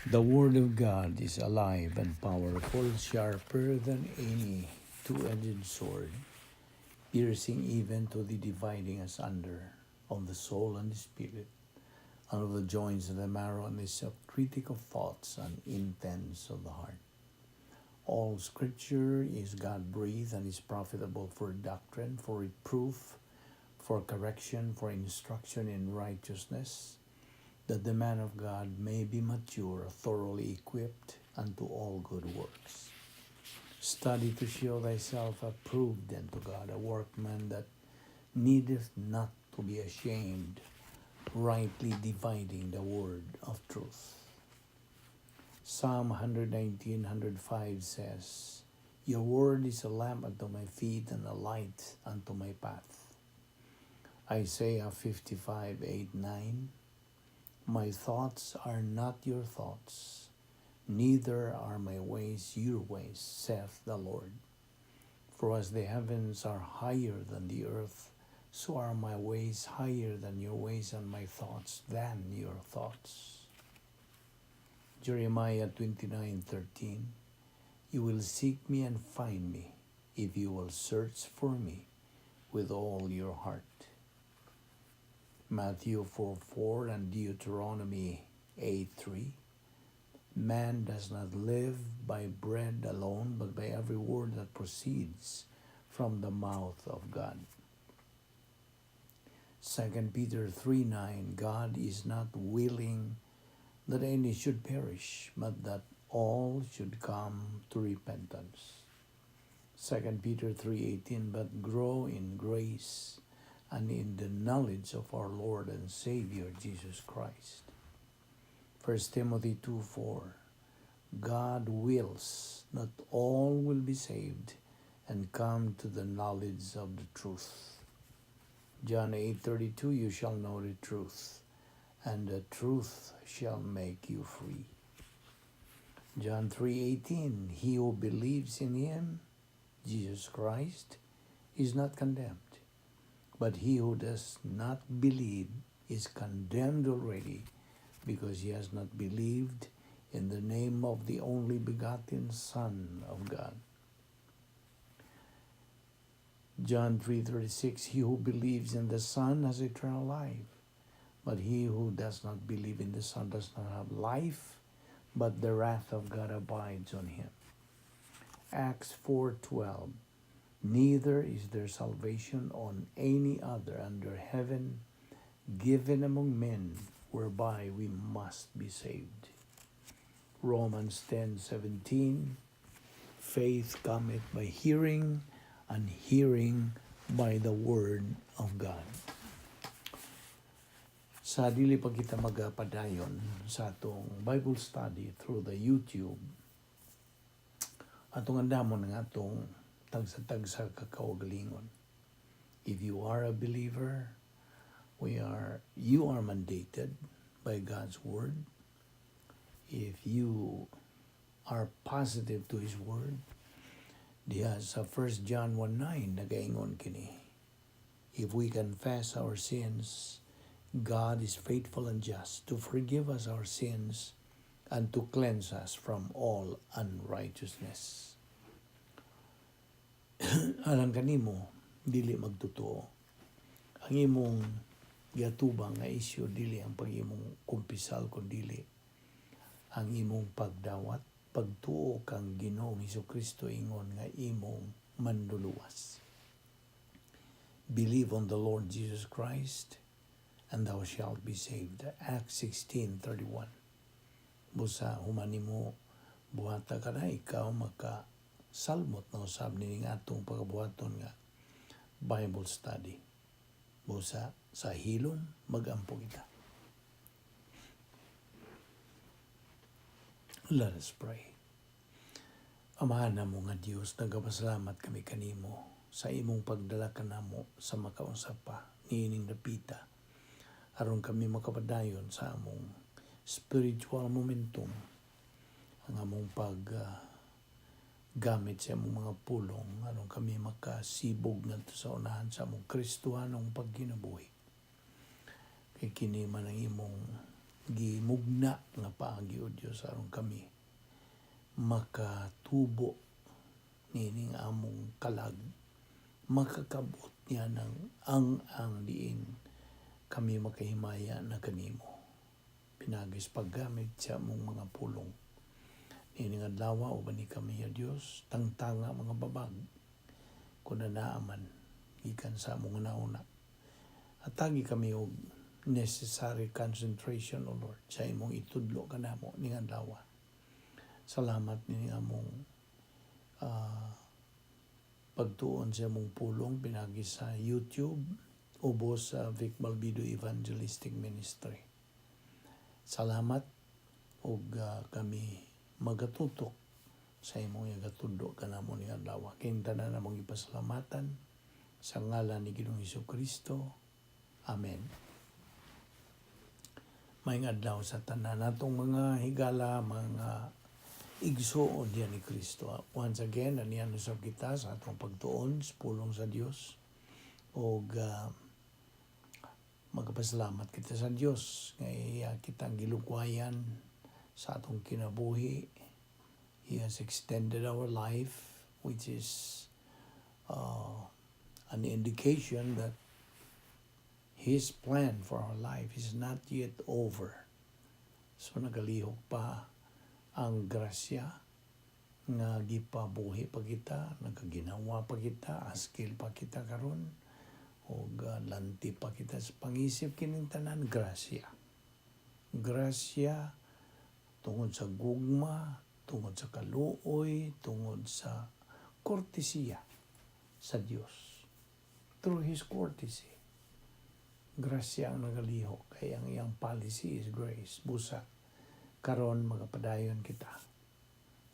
The Word of God is alive and powerful, sharper than any two-edged sword, piercing even to the dividing asunder of the soul and the spirit, and of the joints and the marrow, and is a critic of thoughts and intents of the heart. All Scripture is God-breathed and is profitable for doctrine, for reproof, for correction, for instruction in righteousness, that the man of God may be mature, thoroughly equipped unto all good works. Study to show thyself approved unto God, a workman that needeth not to be ashamed, rightly dividing the word of truth. Psalm 119, 105 says, "Your word is a lamp unto my feet and a light unto my path." Isaiah 55, 8, 9, "My thoughts are not your thoughts, neither are my ways your ways, saith the Lord. For as the heavens are higher than the earth, so are my ways higher than your ways and my thoughts than your thoughts." Jeremiah 29:13, "You will seek me and find me if you will search for me with all your heart." Matthew 4:4 and Deuteronomy 8:3, "Man does not live by bread alone, but by every word that proceeds from the mouth of God." 2 Peter 3:9, "God is not willing that any should perish, but that all should come to repentance." 2 Peter 3:18, "But grow in grace and in the knowledge of our Lord and Savior Jesus Christ." 1 Timothy 2:4, "God wills that all will be saved and come to the knowledge of the truth." John 8:32, "You shall know the truth, and the truth shall make you free." John 3:18, "He who believes in him, Jesus Christ, is not condemned. But he who does not believe is condemned already, because he has not believed in the name of the only begotten Son of God." John 3:36, "He who believes in the Son has eternal life, but he who does not believe in the Son does not have life, but the wrath of God abides on him." Acts 4:12, "Neither is there salvation on any other under heaven given among men whereby we must be saved." Romans 10:17, "Faith cometh by hearing, and hearing by the word of God." Sa dili pa kita magapadayon sa atong Bible study through the YouTube, atong andamon nga atong tagsa-tagsa ka kaugalingon. If you are a believer, we are you are mandated by God's word. If you are positive to His word, diha sa 1 John 1:9 nagaingon kini, "If we confess our sins, God is faithful and just to forgive us our sins and to cleanse us from all unrighteousness." Alang kanimo, dili magtotoo. Ang imong giatubang nga isyu dili ang pag-imong kumpisal kun dili ang imong pagdawat, pagtuo kang Ginoong Kristo ingon nga imong manluluwas. Believe on the Lord Jesus Christ and thou shalt be saved. Acts 16:31. Busa human nimo buhata ka na, ikaw maka salmot na usab nining atong pagabuhaton nga Bible study. Busa sa hilom magampo kita. Let us pray. Amahan namo nga Dios, nagapasalamat kami kanimo sa imong pagdala kanamo sa makaunsa pa niining dapita aron kami makapadayon sa among spiritual momentum, ang among pag gamit sa among mga pulong aron kami makasibog ngadto sa unahan sa among Kristohanong pagkinabuhi, kay kini man ang imong gimando. Mugna nga paagi, O Dios, aron kami makatubo nining among kalag, makakabot niya ng ang diin kami makahimaya na kanimo pinaagi sa paggamit sa among mga pulong nining adlaw. Uban ni kami, O Dios, tangtanga mga babag kung naaman gikan sa among nauna. Atagi kami og necessary concentration, O Lord, sa imong itudlo kanamo ning adlaw. Salamat nining among pagtuon sa among pulong pinagi sa YouTube ubos sa Vic Balbido Evangelistic Ministry. Salamat ug kami magatutok sa imong igatudlo kanamo ning adlaw. Kining tanan among ipasalamatan sa ngalan ni Ginoong Hesus Kristo. Amen. Maayong adlaw sa tanan natong mga higala, mga igsuon diyan ni Kristo. Once again, anian usab kita sa atong pagtuon sa pulong sa Dios. Og magpasalamat kita sa Dios nga iya kitang gilugwayan sa atong kinabuhi. He has extended our life, which is an indication that His plan for our life is not yet over. So nagalihok pa ang grasya nga gipabuhi pa kita, nagaginawa pa kita, askil pa kita karon og lanti pa kita sa pangisip, kining tanan grasya. Grasya tungod sa gugma, tungod sa kaluoy, tungod sa kortesiya sa Dios. Through His courtesy. Grasya ang nagalihok kay ang iyang policy is grace. Busa karon magapadayon kita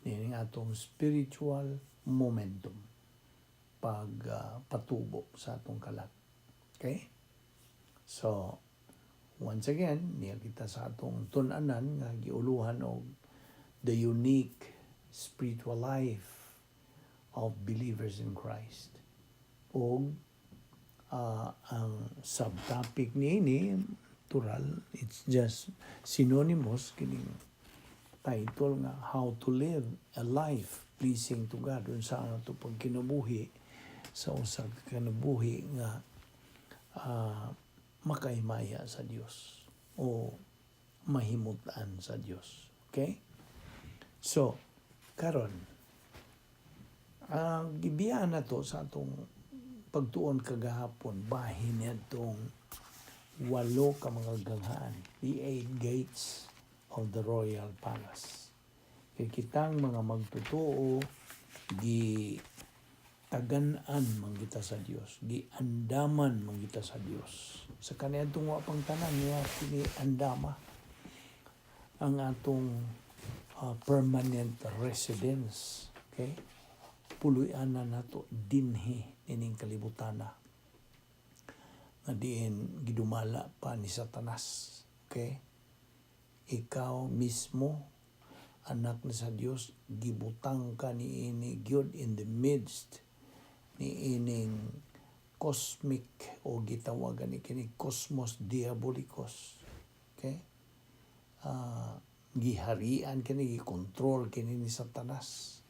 nining atong spiritual momentum pag patubo sa atong kalag. Okay? So, once again, niya kita sa atong tun-anan nga giuluhan og the unique spiritual life of believers in Christ. Og ang subtopic niini, tural, it's just synonymous kining title nga "How to Live a Life Pleasing to God", unsa ang ato pagkinabuhi sa usa ka kinabuhi nga makahimaya sa Dios o mahimutan sa Dios. Okay? So, karon ang gibiyaan na to sa atong pagtuon kagahapon, bahin niadtong walo ka mga ganghaan, the eight gates of the royal palace. Kay kitang mga magtotoo, gi tagan-an man kita sa Dios, gi andaman man kita sa Dios. Sa kaniadtong wa pang tanan niya kini andama ang atong permanent residence. Okay? Puloy-anan nato dinhi nining kalibutana nga diin gidumala pa ni Satanas. Okay? Ikaw mismo, anak ni sa Dios, gibutang ka niini gyud in the midst ni ining cosmic o gitawagan ni kini cosmos diabolicos. Okay? Giharian kini, gikontrol kini ni Satanas.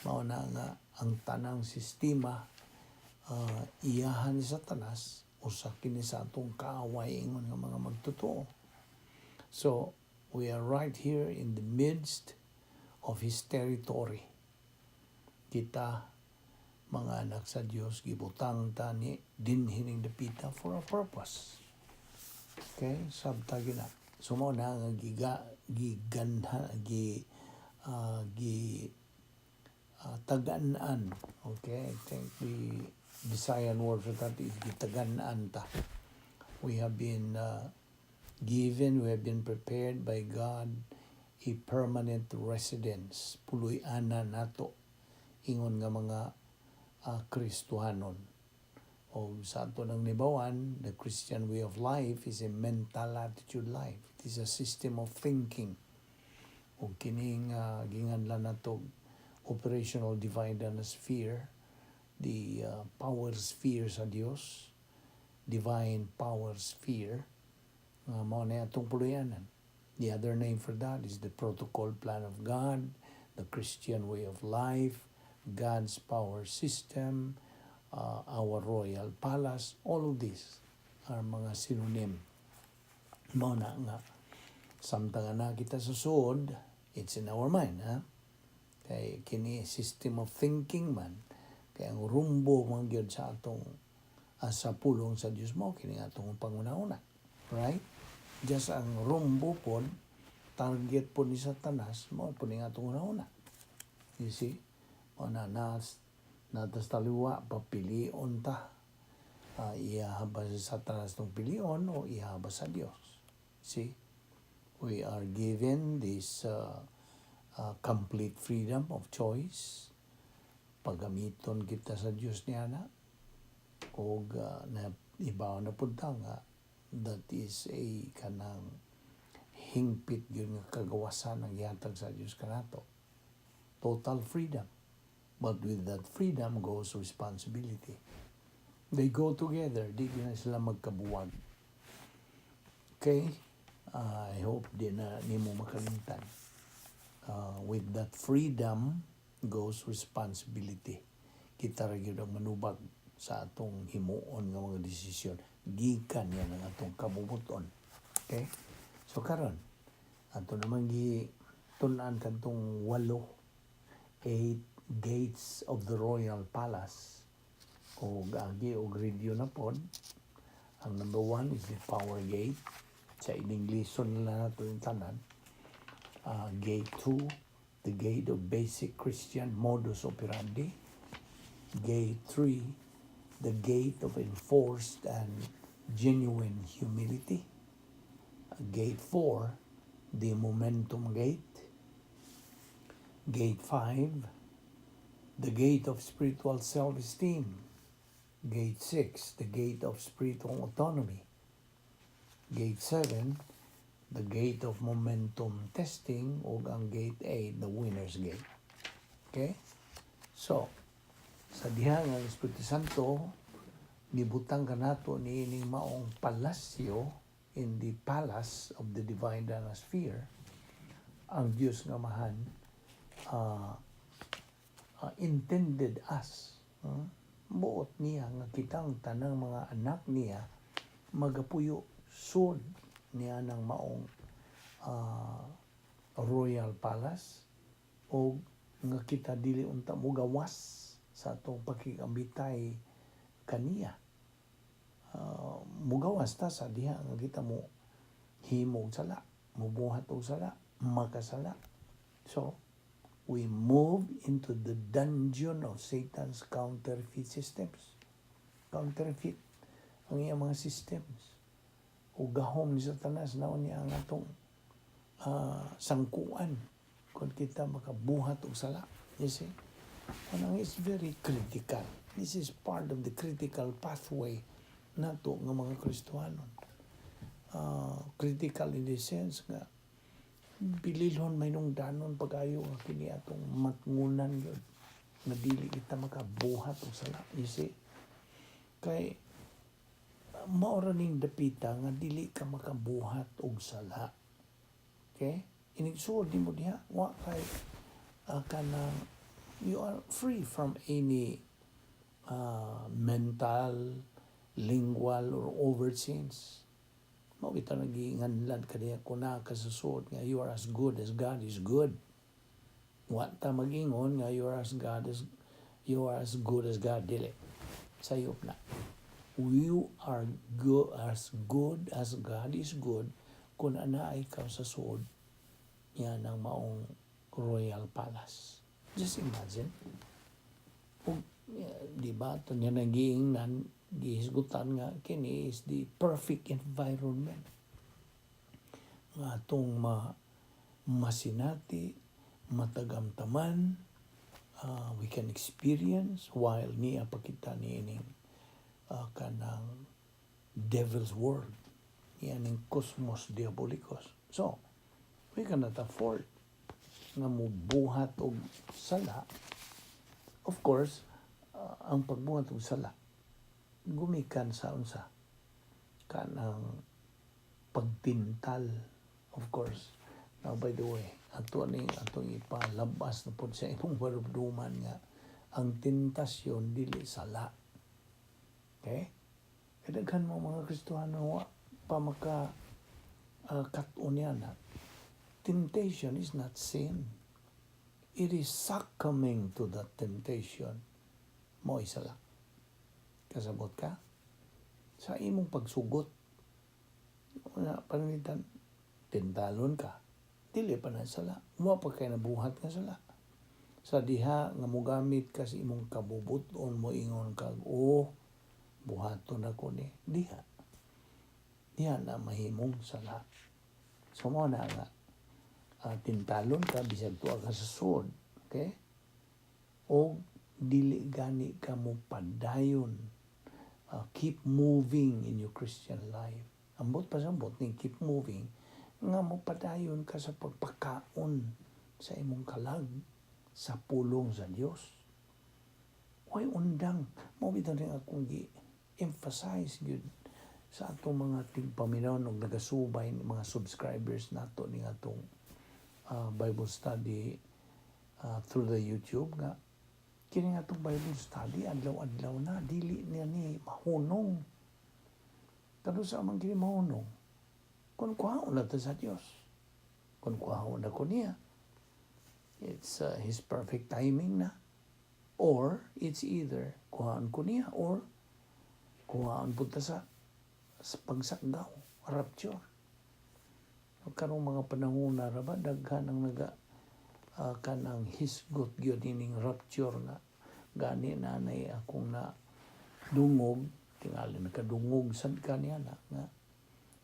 Mao na nga ang tanang sistema iyahan ni Satanas, usa kini sa atong kaaway ingon nga mga magtotoo. So, we are right here in the midst of his territory. Kita mga anak sa Dios, gibutang ta ni dinhi ning dapita for a purpose. Okay, sabta gina. So mao na nga giga giganha gi gi tagan-an. Okay, I think the Visayan word for that is gitagan-an ta. We have been given, we have been prepared by God a permanent residence. Puloy-anan nato ingon nga mga Kristohanon. O sa ato nang nibawan, the Christian way of life is a mental attitude life. It is a system of thinking. O kining ginganlan nato operational divine sphere, the power sphere sa Dios, divine power sphere, nga mao na atong puloy-anan. The other name for that is the protocol plan of God, the Christian way of life, God's power system, our royal palace. All of these are mga synonym. Mao na nga samtang naa kita sa suod, it's in our mind, ha? Kay kini system of thinking man. Kay ang rumbo man gyud sa atong sa pulong sa Dios mo kini atong panguna-una. Right? Just ang rumbo pod, target po ni Satanas, mao po ni atong una-una. You see? Mao na nas natas taliwa papilion ta. Iya ba sa Satanas tong pilion o iya ba sa Dios? See? We are given this complete freedom of choice. Pagamiton kita sa Dios niya na og na ibaw na pud ta nga that is a kanang hingpit gyud nga kagawasan ang gihatag sa Dios kanato. Total freedom. But with that freedom goes responsibility. They go together, di na sila magkabuwag. Okay? I hope di na nimo makalimtan. With that freedom goes responsibility. Kita ra gyud ang manubag sa atong himuon nga mga desisyon gikan niya ng atong kabubuton. Okay? So karon ato naman gi tun-an kadtong walo, eight gates of the royal palace, o agi og review na pod. Ang number one is the power gate. Sa Ingleson nila nato yung tanan. Gate 2, the gate of basic Christian modus operandi. Gate 3, the gate of enforced and genuine humility. Gate 4, the momentum gate. Gate 5, the gate of spiritual self-esteem. Gate 6, the gate of spiritual autonomy. Gate 7, the gate of momentum testing, ug ang gate 8, the winner's gate. Okay? So, sa diha nga ang Espiritu Santo gibutang kanato niining maong palasyo, in the palace of the divine sphere, ang Dios nga Amahan intended us, buot niya nga kitang tanang mga anak niya magapuyo sud niya ng maong royal palace o nga kita dili unta mogawas sa atong pakigambitay kaniya. Mugawas ta sa diha nga kita mo himo og sala, mubuhat og sala, makasala. So, we move into the dungeon of Satan's counterfeit systems. Counterfeit ang iyang mga systems. O gahom ni Satanas na niya ang atong sangkuan kung kita makabuhat og sala. You see? Kanang is very critical. This is part of the critical pathway nato nga mga Kristohanon. Critical in the sense nga bililhon may danon pag-ayo nga kini atong matngunan gyud nga dili kita makabuhat og sala. You see? Kay mao ra ning dapita nga dili ka makabuhat og sala. Okay? Inigsuod nimo diha, wa kay kanang you are free from any mental, lingual or overt sins. Mao kita nagiinganlan kaniya kung naa ka sa suod nga you are as good as God is good. Wa ta mag-ingon nga you are as good as God, dili. Sayop na. You are good as good as God is good kung ana ikaw sa suod niya ng maong royal palace. Just imagine. Ug, di ba, ito niya nagiingnan, gihisgutan nga, kini is the perfect environment nga atong masinati, matagamtaman, we can experience while niya pakita niining kanang devil's world, niya ning cosmos diabolicos. So, we cannot afford nga mubuhat og sala. Of course, ang pagbuhat og sala gumikan sa unsa? Kanang pagtintal o Of course. Now, by the way, ato ni atong ipalabas na pod sa imong barubduman nga ang tentasyon dili sala. Okay? Kay daghan mo mga Kristohano wa pa maka kat-on niya na temptation is not sin. It is succumbing to that temptation mo sala. Kasabot ka? Sa imong pagsugot, una, pananglitan, tentalon ka. Dili pa na sala. Wa pa kay nabuhat nga sala. Sa diha nga mogamit ka sa imong kabubuton mo, ingon kag, "Oh, buhaton ako ni," diha. Diha na mahimong sala. So mo na nga, tintalon ka bisag tuwa ka sa sud. Okay? O dili gani ka mo padayon. Keep moving in your Christian life. Ambot pa sa ambot ning keep moving nga mo padayon ka sa pagpakaon sa imong kalag sa pulong sa Dios. Way undang mo bitaw ning akong gi emphasize gyud sa atong mga tigpaminaw og nagasubay, mga subscribers nato ning atong Bible study through the YouTube, nga kini nga atong Bible study adlaw-adlaw na, dili niya ni mahunong. Kanus-a man kini mahunong kung kuhaon na ta sa Dios, kung kuhaon na ko niya? It's His perfect timing na, or it's either kuhaon ko niya or kuhaon pud ta sa pagsakgaw, rapture. Karong mga panahon na ra ba, daghan ang naga kanang hisgot gyud ining rapture nga gani nanay akong na dungog, tingali nakadungog sad kaniya na nga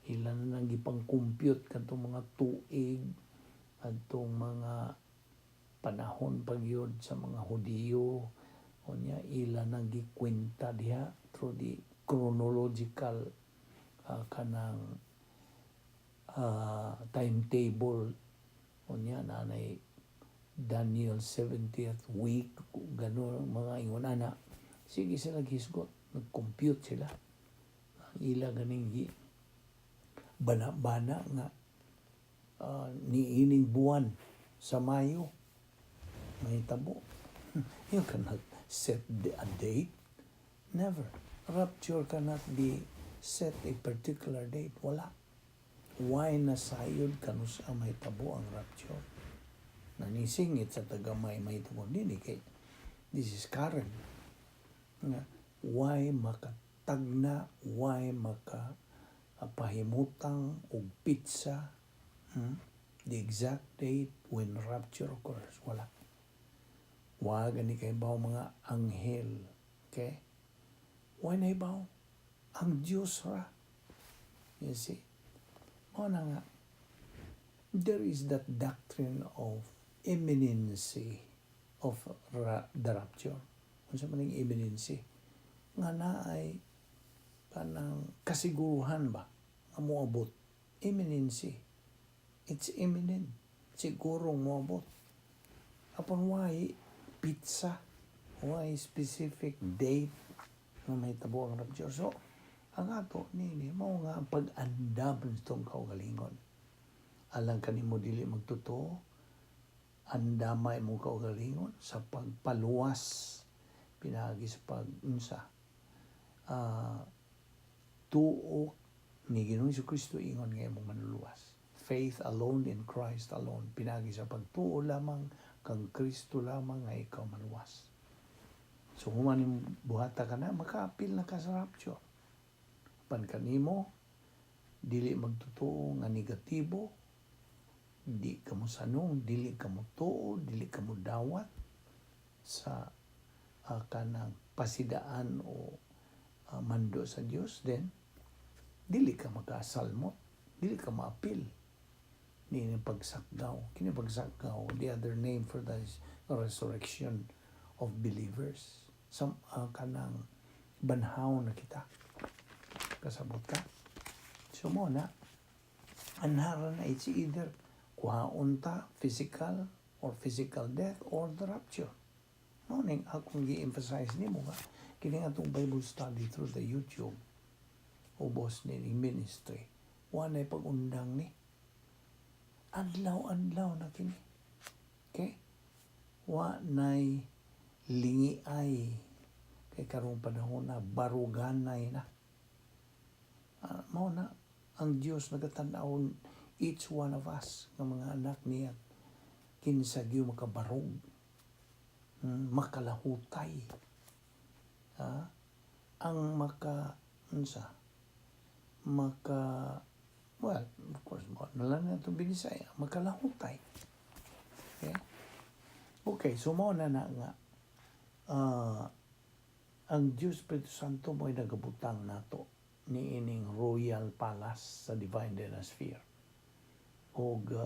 ila na nang gipang-compute kadtong mga tuig, adtong mga panahon pagyud sa mga Hudiyo. Unya ila nang gikwenta diha through the chronological kanang timetable. Unya nanay Daniel 70th week, gano'n mga ingon ana. Sige sila hisgot, nag-compute sila ang ila ganing gi bana-bana nga niining buwan sa Mayo mahitabo. You cannot set a date. Never. Rapture cannot be set a particular date. Wala. Why na sayod kanus-a mahitabo ang rapture? Nanisingit sa tagamay mahitabo dinhi kay this is current. Nga why makatagna, why maka pahimutang og petsa, The exact date when rapture occurs, wala. Wa gani kay baw mga anghel. Okay? Why na ibaw? Ang Diyos ra. You see? Mao na nga, there is that doctrine of imminency of the rapture. Unsa man ning imminency? Nga naay kanang kasiguruhan ba nga moabot. Imminency. It's imminent. Sigurong moabot. Upon why petsa? Why specific date nga mahitabo ang rapture? So, ang ato nini mao nga ang pag-andam nitong kaugalingon. Alang kanimo dili magtotoo, andama imong kaugalingon sa pagpaluwas pinaagi sa pag-unsa, tuo ni Ginoong Kristo ingon nga imong manluluwas. Faith alone in Christ alone. Pinaagi sa pagtuo lamang kang Kristo lamang nga ikaw maluwas. So human ning buhata ka na, makaapil na ka sa rapture. Pan kanimo dili magtotoo nga negatibo, di ka mo sanong, dili ka mo tuo, dili ka mo dawat sa kanang pasidaan o mando sa Dios, then dili ka makasalmot, dili ka maapil ni pagsakgaw. Kini pagsakgaw, the other name for that is resurrection of believers. Sa kanang banhaw na kita. Kasabot ka? So mo na, anhara na, it's either kuhaon ta physical or physical death or the rapture. Mao ning akong gi-emphasize nimo nga kini atong Bible study through the YouTube ubos ni ministry. Wa nay pag-undang ni. Adlaw-adlaw na kini. Okay? Wa nay lingiay kay karong panahon na baruganay na. Mao na ang Dios nagatan-aw each one of us nga mga anak niya, kinsa gyud makabarog, makalahutay, ha? Ang maka unsa maka, well, of course, mao na lang na itong Binisaya, makalahutay. Okay, so mao na na nga ang Diyos Espiritu Santo mo'y nagabutang nato ni ining royal palace sa divine sphere og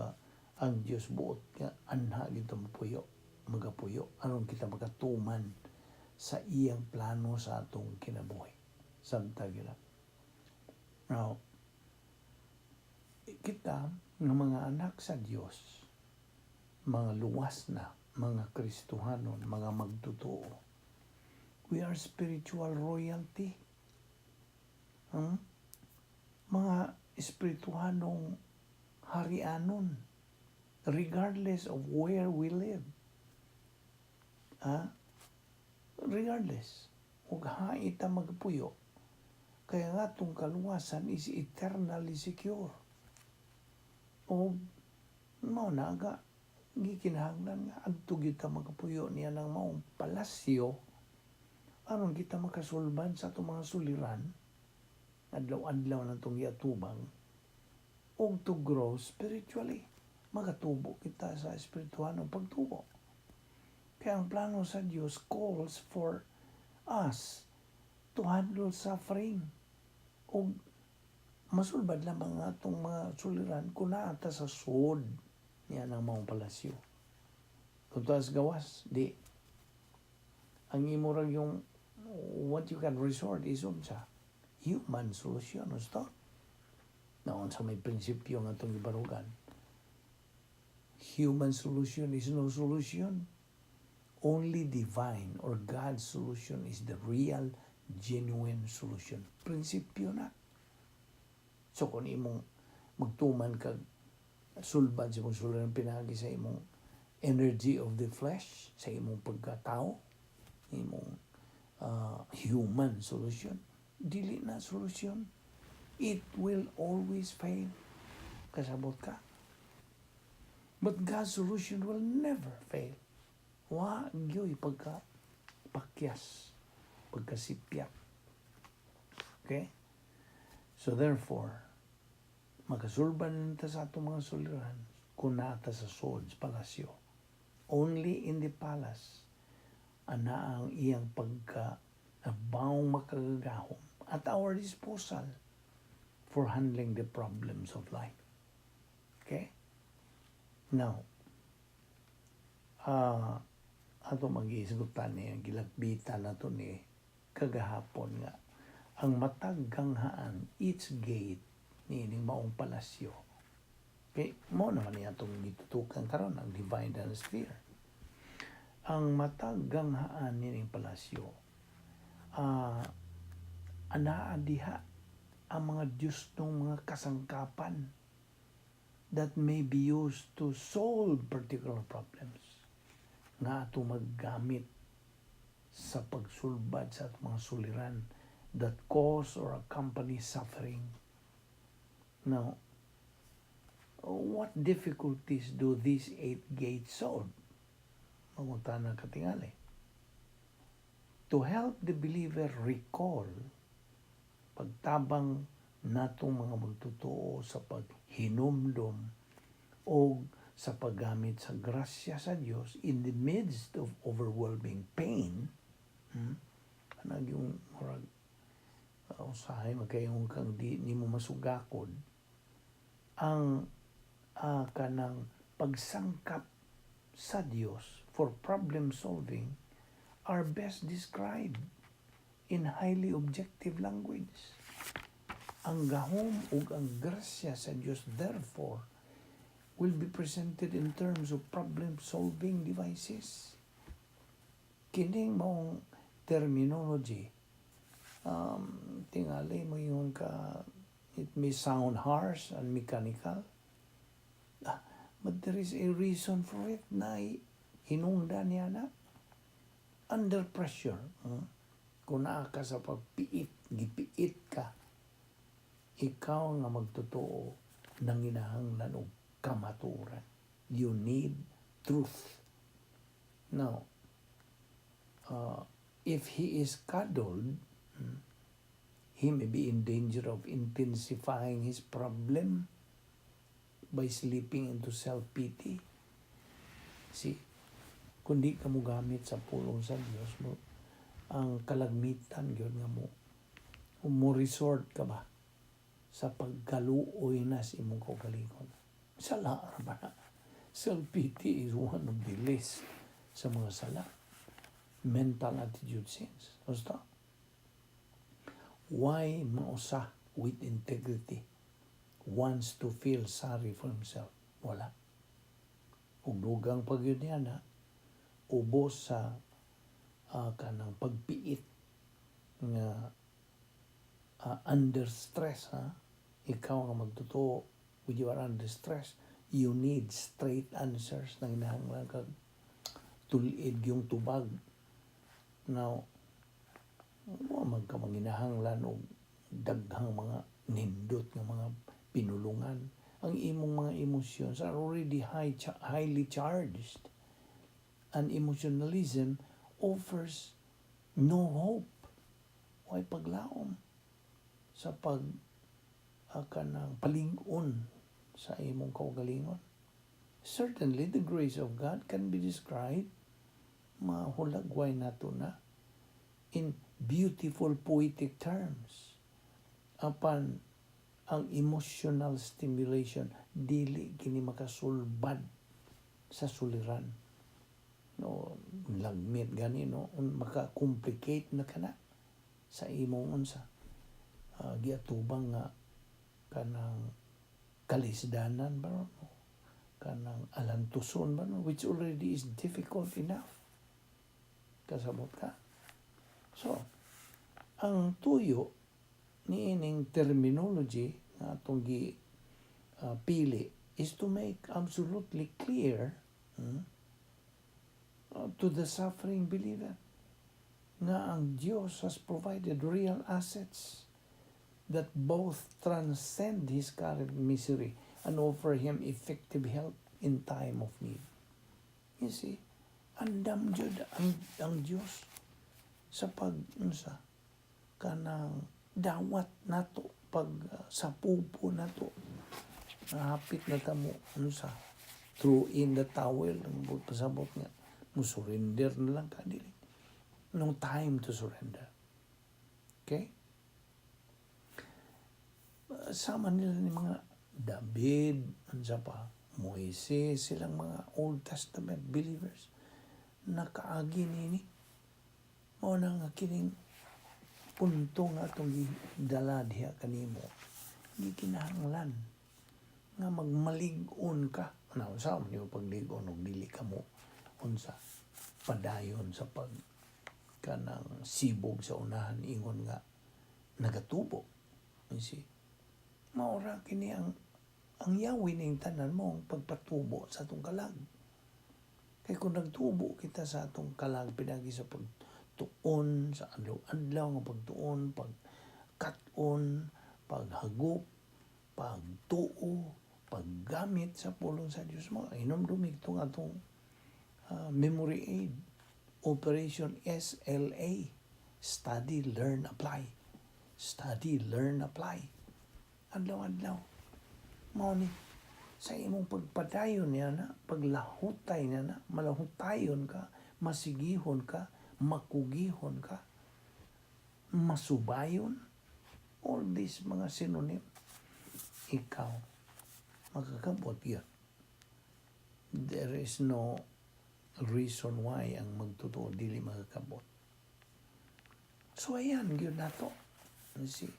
ang Dios buot nga anha gito mapuyo, magapuyo, aron kita makatuman sa iyang plano sa atong kinabuhi samtang gila. Now, kita nga mga anak sa Dios, mga luwas na mga Kristohanon, mga magtotoo, we are spiritual royalty. Mga espirituhanong harianon regardless of where we live. Ha? Regardless. Ug hain ta magpuyo. Kaya nga atong kaluwasan is eternally secure. O mao na nga gikinahanglan nga adto gyud ta magapuyo niya ng maong palasyo aron kita makasulbad sa atong mga suliran adlaw-adlaw na itong giatubang og to grow spiritually, makatubo kita sa espirituhanong pagtubo. Kaya ang plano sa Dios calls for us to handle suffering og masulbad lamang ang atong mga suliran kung naa ta sa sud niya ng maong palasyo. Kung taas gawas, di. Ang imo ra yung what you can resort is unsa? Human solution, gusto? Naon sa may prinsipyo nga itong ibarugan. Human solution is no solution. Only divine or God's solution is the real, genuine solution. Prinsipyo na. So kung imong magtuman kag sulbad sa imong suliran pinagi sa imong energy of the flesh, sa imong pagkatao, imong human solution, dili na solution. It will always fail. Kasabot ka. But God's solution will never fail. Wa gyoy pagka pakyas, pagkasipyat. Okay? So therefore, makasulbad ta sa atong mga suliran kung naa ta sa sod sa palasyo. Only in the palace ana ang iyang pagka nabawong makagagahom at our disposal for handling the problems of life. Okay? Now, ato mag-iisgutan ni ang gilakbitan nato ni kagahapon nga ang matag ganghaan, each gate ni ining maong palasyo. Okay, mao naman niya atong gitutukan karon, ang divine sphere. Ang matag ganghaan nining palasyo, anaa diha ang mga Diyos ng mga kasangkapan that may be used to solve particular problems nga ato maggamit sa pagsulbad sa atong mga suliran that cause or accompany suffering. Now, what difficulties do these eight gates solve? Mangutana katingali. To help the believer recall, pagtabang natong mga magtotoo sa paghinumdom o sa paggamit sa grasya sa Dios in the midst of overwhelming pain, Kanang yung murag usahay magkayong kang di nimo masugakod ang kanang pagsangkap sa Dios for problem solving are best described in highly objective language. Ang gahom ug ang grasya sa Dios therefore will be presented in terms of problem solving devices. Kining maong terminology, tingali mo yun ka, it may sound harsh and mechanical. Ah, But there is a reason for it na hinungdan niya na under pressure. Kung naa ka sa pagpiit, gipiit ka, ikaw nga magtotoo nanginahanglan og kamatuoran. You need truth. Now, if he is coddled, he may be in danger of intensifying his problem by slipping into self-pity. See, kung di ka mo gamit sa pulong sa Dios mo, ang kalagmitan gyud nga mo resort ka ba sa pagkaluoy na sa imong kaugalingon. Sala ra ba na? Self-pity is one of the list sa mga sala. Mental attitude sins. Basta. Why mausa with integrity wants to feel sorry for himself? Wala. Ug dugang pa gyud niya na ubos sa kanang pagpiit nga under stress, ha, ikaw nga magtotoo, when you are under stress, you need straight answers, nang hinahanglan kag tul-id yung tubag. Now, wa man ka manginahanglan og daghang mga nindot nga mga pinulungan. Ang imong mga emotions are already highly charged and emotionalism offers no hope. Way paglaom sa pag kanang palig-on sa imong kaugalingon. Certainly, the grace of God can be described, mahulagway nato na, in beautiful poetic terms. Apan ang emotional stimulation dili kini makasulbad sa suliran, no? Lagmit gani, no? Maka-complicate na kana sa imong unsa giatubang nga kanang kalisdanan ba, no? Kanang alantuson ba, no? Which already is difficult enough, kasabot ka? So ang tuyo niining terminology nga atong gi pili is to make absolutely clear to the suffering believer nga ang Dios has provided real assets that both transcend his current misery and offer him effective help in time of need. You see, andam jud ang Dios sa pag unsa kanang dawat nato, pag sa pupo nato, hapit na ta mo unsa, throw in the towel, ang pasabot nga mo surrender na lang ka. Dili, no time to surrender, okay? Sama nila ni mga David, unsa pa, Moises, silang mga Old Testament believers nakaagi nini. Mao na nga kining punto nga atong gidala diha kanimo, gikinahanglan nga magmalig-on ka na. Unsa man yung paglig-on og dili ka mo unsa, padayon sa pag kanang sibog sa unahan ingon nga nagatubo? You see, maura kini ang yawi ning tanan mo ang pagpatubo sa atong kalag. Kay kung nagtubo kita sa atong kalag pinagi sa pagtuon sa adlaw-adlaw nga pagtuon, pagkat-on, paghagop, pagtuo, paggamit sa pulong sa Dios mo, inom-dumig itong atong memory aid, Operation SLA, study, learn, apply, study, learn, apply, adlaw-adlaw. Mao ni sa imong pagpadayon niya na paglahutay niya na malahutayon ka, masigihon ka, makugihon ka, masubayon, all these mga synonym, ikaw makakabot yun. There is no reason why ang magtotoo dili makakabot. So ayan gyud nato. You see,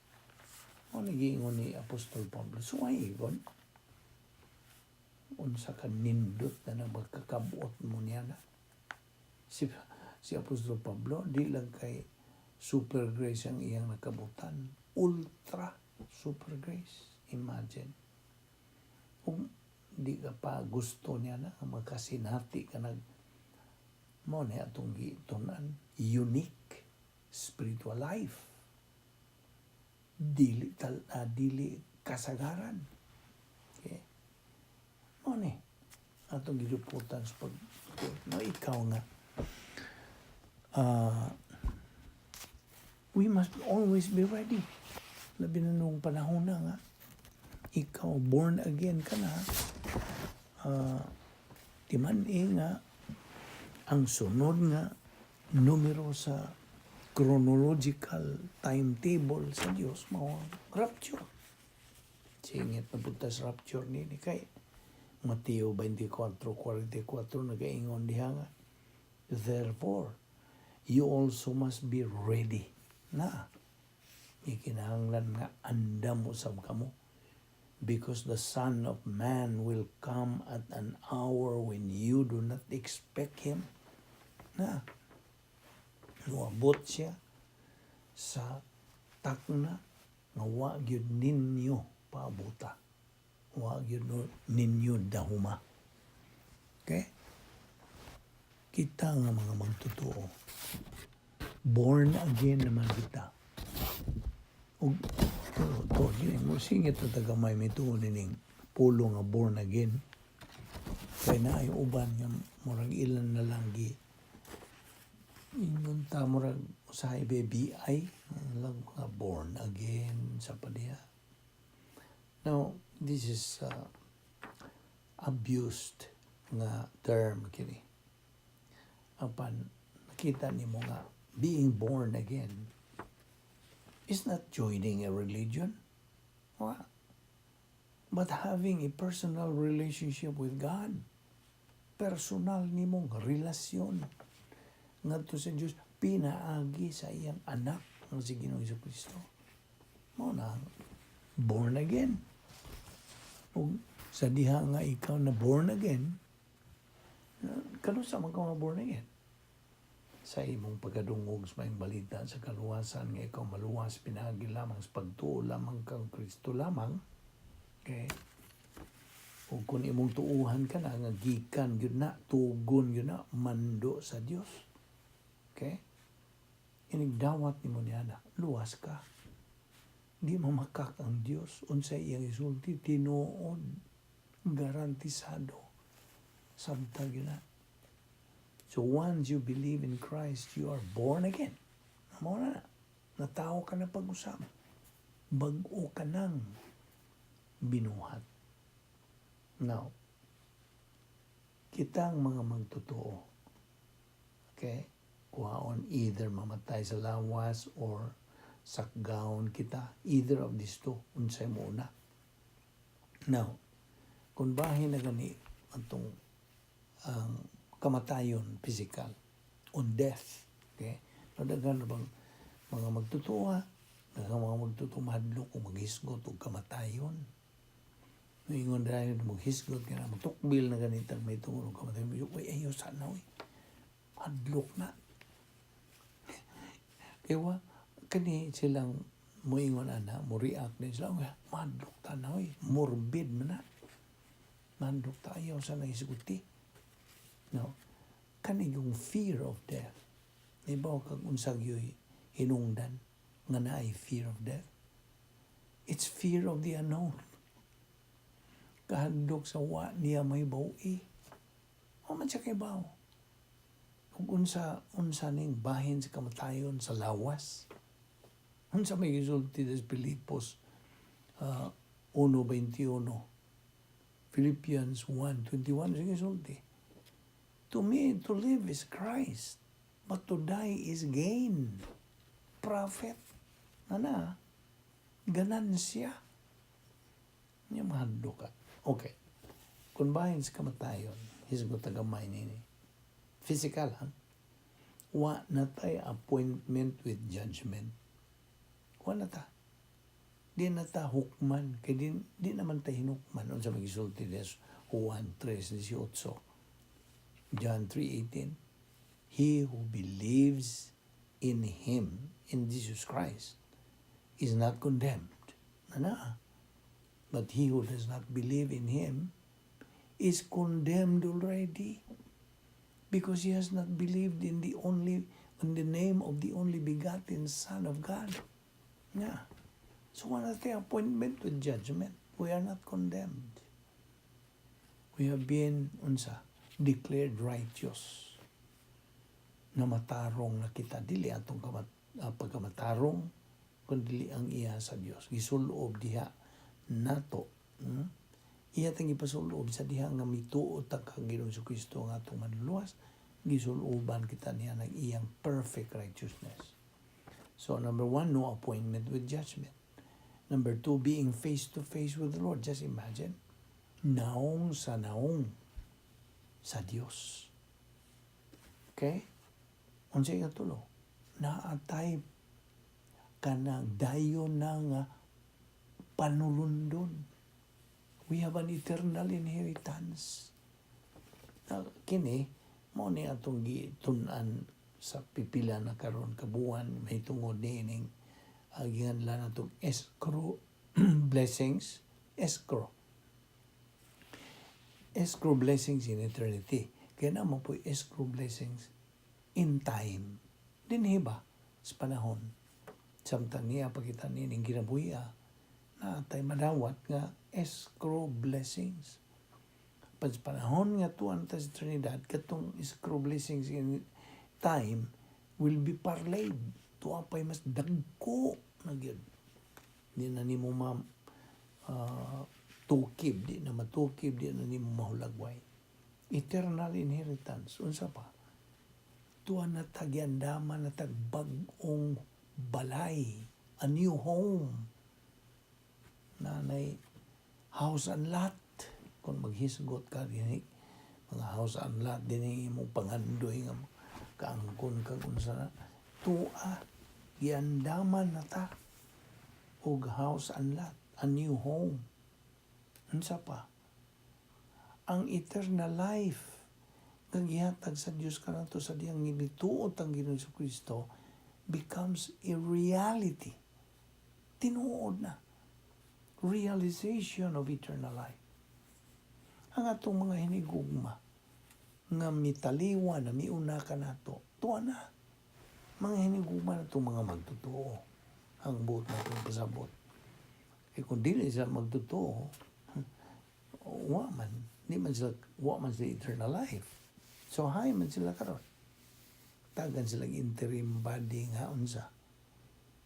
mo giingon ni Apostol Pablo, so ay god unsa ka nindot na na magkakabot mo niya na si Apostol Pablo, di lang kay super grace ang iyang nakabutan, ultra super grace. Imagine. Ug Di ka pa gusto niya na makasinati ka nag mao na atong gitunan, unique spiritual life, dili tal dili kasagaran. Okay, mao ni atong giduputan sa pag no, ikaw nga we must always be ready, labi na nung panahon na nga ikaw born again ka na. Timan-i nga ang sunod nga numero sa chronological timetable sa Dios mao ang rapture. Singit na punta sa rapture ni kay Mateo 24:44 nagaingon diha nga, "Therefore you also must be ready." Na ikinahanglan nga andam usab kamo because the Son of Man will come at an hour when you do not expect him. Na muabot siya sa takna nga wa gyud ninyo paabuta. Wa gyud ninyo dahuma. Okay? Kita nga mga magtotoo, born again naman kita. Ug to, yun, mo singit na tagamay may tuo nining pulo nga born again. Kay naay uban nga murag ilan na lang gi ingon ta murag usahay BBI lang nga born again sa padiha. Now, this is abused nga term kini. Apan nakita nimo nga being born again is not joining a religion. Wa. But having a personal relationship with God. Personal nimong relasyon ngadto sa Dios pinaagi sa iyang anak nga si Ginoong Kristo. Mao na ang born again. Ug sa diha nga ikaw na born again, kanusa man ka born again? Sa imong pagkadungog sa maayong balita sa kaluwasan nga ikaw maluwas pinaagi lamang sa pagtuo lamang kang Kristo lamang. Okay? Ug kung imong tuuhan ka na nga gikan gyud na, tugon gyud na mando sa Dios. Okay? Inigdawat nimo niya na, luwas ka. Di mamakak ang Dios unsay iyang isulti, tinuod, garantisado. Samtang gyud na. So once you believe in Christ, you are born again. Mao na na. Natawo ka na pag-usab. Bag-o ka nang binuhat. Now, kitang mga magtotoo, okay? Kuhaon either mamatay sa lawas or sakgaon kita. Either of these two, unsay mo una. Now, kung bahin na gani atong ang kamatayon physical on death, okay? No, daghan na bang mga magtotoo, daghang mga magtotoo mahadlok kung maghisgot og kamatayon. Ingon dahil maghisgot ka na, matukbil na ganitang may tungod og kamatayon. Uy, ayaw sana, uy. Hadlok na. Kaya wa, kani silang moingon ana, mo react din sila, uy, mahadlok ta na, uy. Morbid man na. Mahadlok ta, ayaw sana hisguti. No? Kani yung fear of death. Ibaw kag unsag yo'y hinungdan nga naay fear of death. It's fear of the unknown. Kahadlok sa wa niya may bawi. O man siya kay baw. Kung unsa unsa ning bahin sa kamatayon sa lawas. Unsa may gisulti sa Pilipos 1:21. Philippians 1:21 sige sulti. "To me, to live is Christ, but to die is gain." Prophet. Ana, ganansya. Nya mahadlok ka. Okay. Kung bahin sa kamatayon, hisgot gamay nini. Physical, ha? Wa na tay appointment with judgment. Wa na ta. Di na ta hukman. Kay di naman ta hinukman. Unsa magisulti des Juan 3:18. John 3:18. "He who believes in Him, in Jesus Christ, is not condemned." Ana. "But he who does not believe in Him is condemned already because he has not believed in the name of the only begotten Son of God. Yeah. So wala tay appointment with judgment. We are not condemned. We have been, unsa, declared righteous. Na matarong na kita. Dili atong pagkamatarong, kundi ang iya sa Dios. Gisulob diha nato. Iya tang ipasulob sa diha nga mituo ta kang Ginoong Kristo ang atong manluluwas. Gisuloban kita niya ng iyang perfect righteousness. So number one, no appointment with judgment. Number two, being face to face with the Lord. Just imagine, naong sa naong sa Dios. Okay? Unsa ikatulo? Naa tay kanang dayon na nga panulundon. We have an eternal inheritance. Na, kini, mao ni atong gitun-an sa pipila na karon ka buwan may tungod niining gianlan natong escrow blessings, escrow blessings in eternity. Kaya naa man poy escrow blessings in time dinhi ba sa panahon samtang niya pa kita nining kinabuhi naa tay madawat nga escrow blessings. Pag sa panahon nga tuan ta sa eternidad, katong escrow blessings in time will be parlayed. Tuwa pa'y mas dagko na gyud. Di na nimo ma tukib, di na matukib, di na nimo mahulagway. Eternal inheritance. Unsa pa? Tuwa na ta giandaman na tag bag-ong balay, a new home. Nanay house and lot. Kung maghisgot ka dinhi, mga house and lot dinhi imong pangandoy nga kaangkon kag unsa na tuwa giandaman na ta og house and lot, a new home. Unsa pa? Ang eternal life nga gihatag sa Dios kanato sa dihang mituo ang Ginoong Kristo becomes a reality. Tinuod na. Realization of eternal life. Ang atong mga hinigugma nga mitaliwa na miuna kanato, tuwa na. Mga hinigugma na itong mga magtotoo. Ang buot natong pasabot. Eh kung dili sila magtotoo, wa man, di man sila, wa man sila eternal life. So hay man sila karon. Tagan sila interim body nga unsa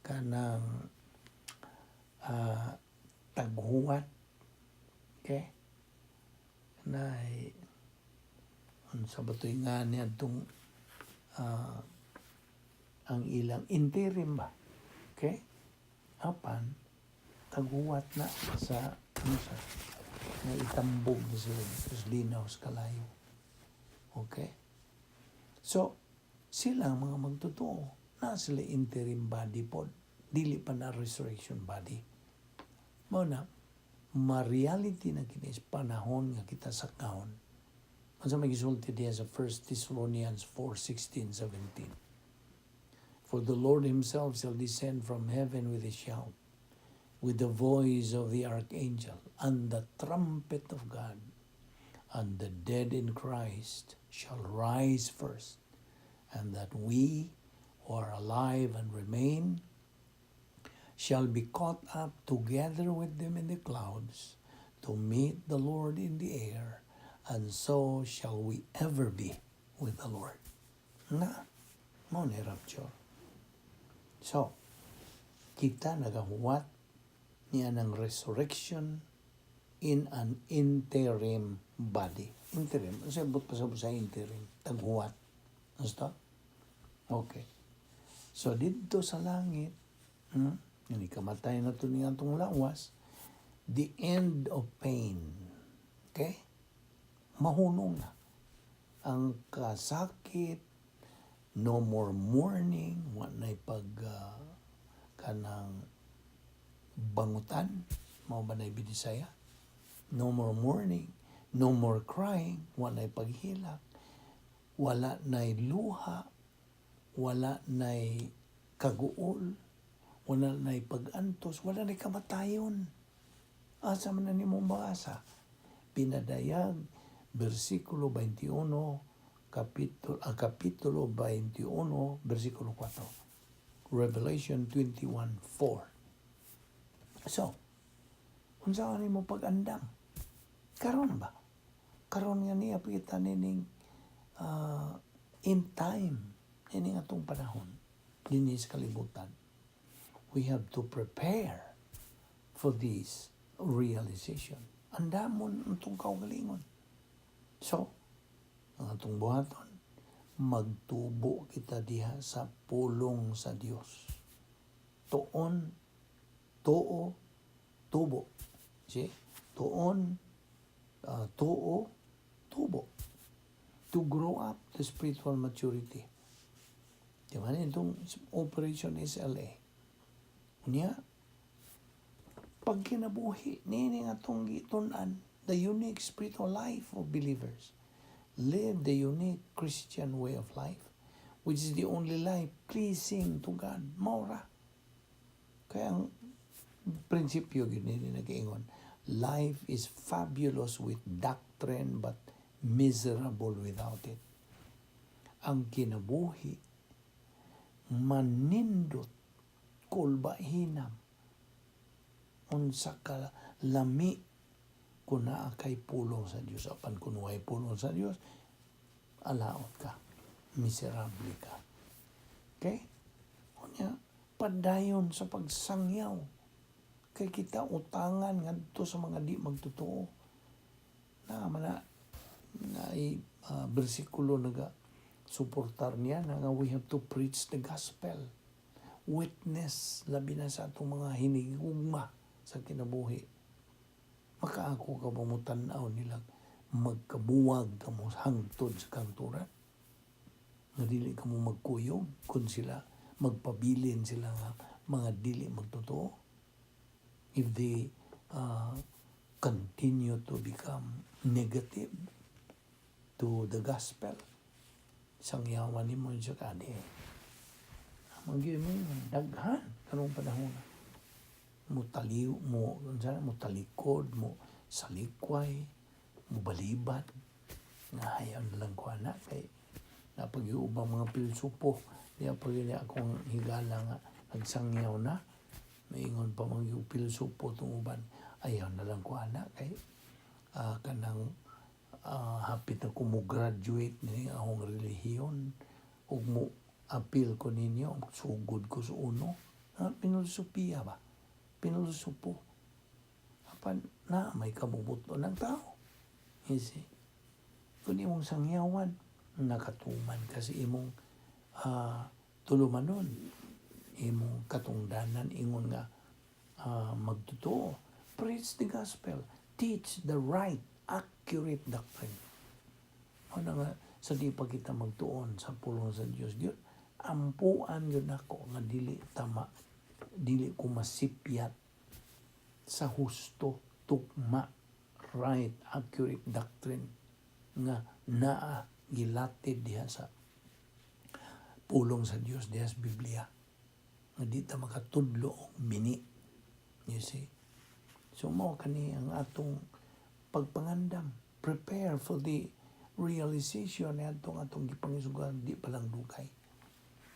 kanang taghuwat. Okay? Nay unsa ba to'y nga niadtong ang ilang interim ba? Okay? Apan taghuwat na sa ano sa nga itambog ni sila sa linaw sa kalayo. Okay? So, sila ang mga magtotoo na sila interim body pod. Dili pa na resurrection body. Mao na, ma-reality na kini sa panahon nga kita sa kaon. Unsa may gisulti diya sa 1 Thessalonians 4:16, 17? "For the Lord himself shall descend from heaven with a shout, with the voice of the archangel, and the trumpet of God, and the dead in Christ shall rise first, and that we who are alive and remain shall be caught up together with them in the clouds to meet the Lord in the air, and so shall we ever be with the Lord." Na, mao ni rapture. So, kita nagahuwat niya ng resurrection in an interim body. Interim. Ano sa pa sa interim? Taghuwat. Basta? Okay. So, dito sa langit, yung ikamatay na ito niya itong lawas, the end of pain. Okay? Mahunong na. Ang kasakit, no more mourning, wa na'y pag kanang bangutan, mao ba na'y Binisaya? No more mourning, no more crying, wa na'y paghilak, wala na'y luha, wala na'y kaguol, wala na'y pag-antos, wala na'y kamatayon. Asa man na nimo maasa? Pinadayag Versikulo 21, kapitulo 21, versikulo 4. Revelation 21:4. So, unsa ni mo pag-andam? Karon ba? Karon nga niya kita nining in time, nining atong panahon dinhi sa kalibutan. We have to prepare for this realization. Andamon ang atong kaugalingon. So, ang atong buhaton, magtubo kita diha sa pulong sa Dios. Tuon, tuo, tubo. See? Tuon, tuo, tubo. To grow up to spiritual maturity. Di ba? Itong Operation SLA. Unya, pag kinabuhi, nini nga atong gitun-an, the unique spiritual life of believers. Live the unique Christian way of life, which is the only life pleasing to God. Mao ra. Kaya ang prinsipyo gyud ni nag-ingon, life is fabulous with doctrine but miserable without it. Ang kinabuhi manindot, kulbahinam, unsa ka lami kung naa kay pulong sa Dios. Apan kung way pulong sa Dios, alaot ka, miserable ka. Okay, unya, padayon sa pagsangyaw kay kita utangan ngadto sa mga di magtotoo na mana na bersikulo naga suportar niya na nga we have to preach the gospel, witness, labi na sa atong mga hinigugma sa kinabuhi. Makaako ka ba mo tan-aw nila magkabuwag ka mo hangtod sa kangturan nga dili ka mo magkuyog kung sila magpabilin sila nga mga dili magtotoo, if they continue to become negative to the gospel? Sangyawan nimo siya kadi. Magyud mo yun, daghan karong panahon na mo taliw mo, unsa na, mo talikod, mo salikway, mo balibad nga ayaw na lang ko ana kay napag-iubang mga pilosopo diya pag yun akong higala nga nagsangyaw na. Maingon pa mga pilosopo tong uban, ayaw na lang ko ana kay kanang hapit na ko mo graduate ni akong relihiyon ug mo apil ko ninyo, sugod ko sa uno. Pinulosopiya ba, pinulosopo, apan na may kabubuto ng tao. You see, kung imong sangyawan, nakatuman kasi imong tulumanon, imong katungdanan ingon nga magtotoo. Preach the gospel, teach the right, accurate doctrine. Ano nga sa di pa kita magtuon sa pulong sa Dios gyud, ampuan gyud nako nga dili tama, dili ko masipyat sa husto, tugma, right, accurate doctrine nga naa gilatid diha sa pulong sa Dios, diha sa Biblia, nga di ta makatudlo og bini. You see? So mao kani ang atong pagpangandam, prepare for the realization ni atong atong gipangisugan di pa lang dugay.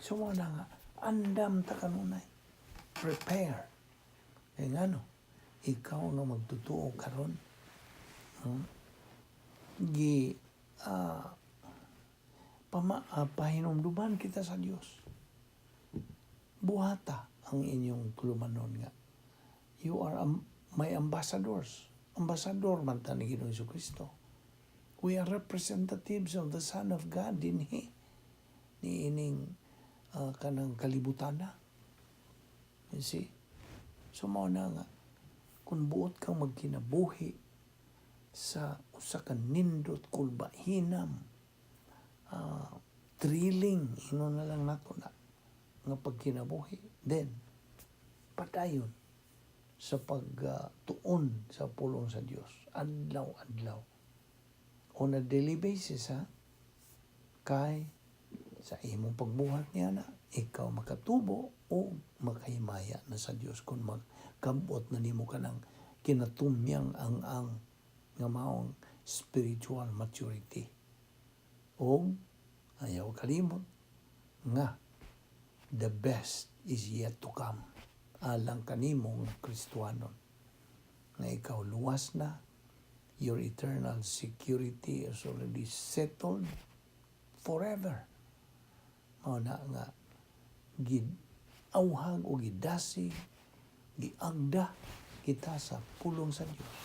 So mao na nga andam ta kanunay, prepare, kay ngano ikaw nga magtotoo karon, gi pahinumduman kita sa Dios. Buhata ang inyong tulumanon nga you are my ambassadors. Ambassador man ta ni Ginoong Kristo. We are representatives of the Son of God dinhi ni ining kanang kalibutan na. You see? So mao na nga kung buot kang magkinabuhi sa usa ka nindot, kulbahinam, thrilling, ino na lang nato na nga pagkinabuhi, then padayon sa pagtuon sa pulong sa Dios adlaw-adlaw, on a daily basis, ha, kay sa imong pagbuhat niya na ikaw makatubo o makahimaya na sa Dios kung magkabot na nimo kanang kinatumyang ang nga maong spiritual maturity. O ayaw kalimot nga the best is yet to come alang kanimo nga Kristohanon, nga ikaw luwas na, your eternal security is already settled forever. Mao na nga gid-awhag o gidasig, giagda kita sa pulong sa Dios,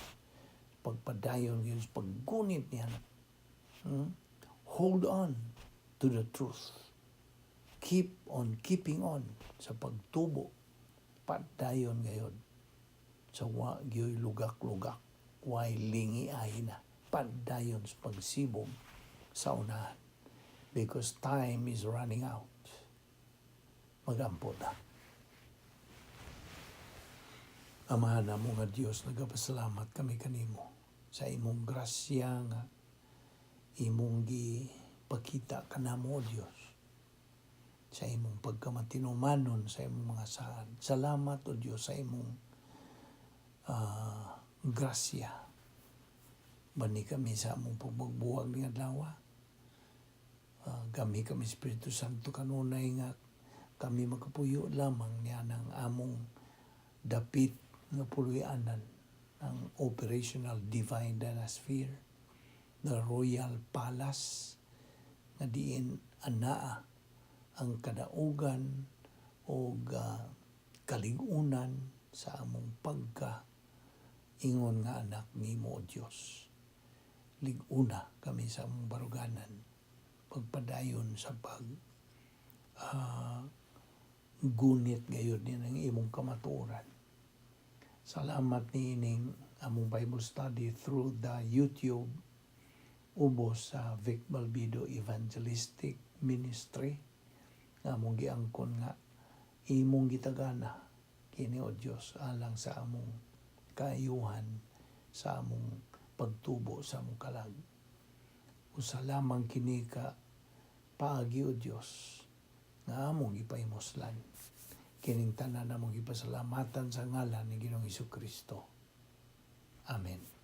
pagpadayon gyud sa paggunit niya. Hold on to the truth. Keep on keeping on sa pagtubo. Padayon gayod sa wa gyoy lugak-lugak, way lingi ay na, padayon sa pagsibog sa unahan because time is running out. Magampo ta. Amahan namo nga Dios, nagapasalamat kami kanimo sa imong grasya nga imong gipakita kanamo, o Dios, sa imong pagkamatinumanon sa imong mga saad. Salamat, o Dios, sa imong grasya. Bani kami sa among pagbuwag ni adlaw. Gami kami, Espiritu Santo, kanunay nga kami makapuyo lamang niya ng among dapit nga puloy-anan, ang operational divine dynasphere, the royal palace nga diin anaa ang kadaugan o kaligunan sa among pagka ingon nga anak nimo, O Dios. Liguna kami sa among baruganan, pagpadayon sa pag gunit gayud ni ng imong kamatuoran. Salamat ni ining among Bible study through the YouTube ubos sa Vic Balbido Evangelistic Ministry nga among giangkon nga imong gitagana kini, O Dios, alang sa among kaayuhan, sa among pagtubo sa among kalag. Usa lamang kini ka paagi, O Dios, nga among gipahimuslan. Kining tanan among gipasalamatan sa ngalan ni Ginoong Kristo. Amen.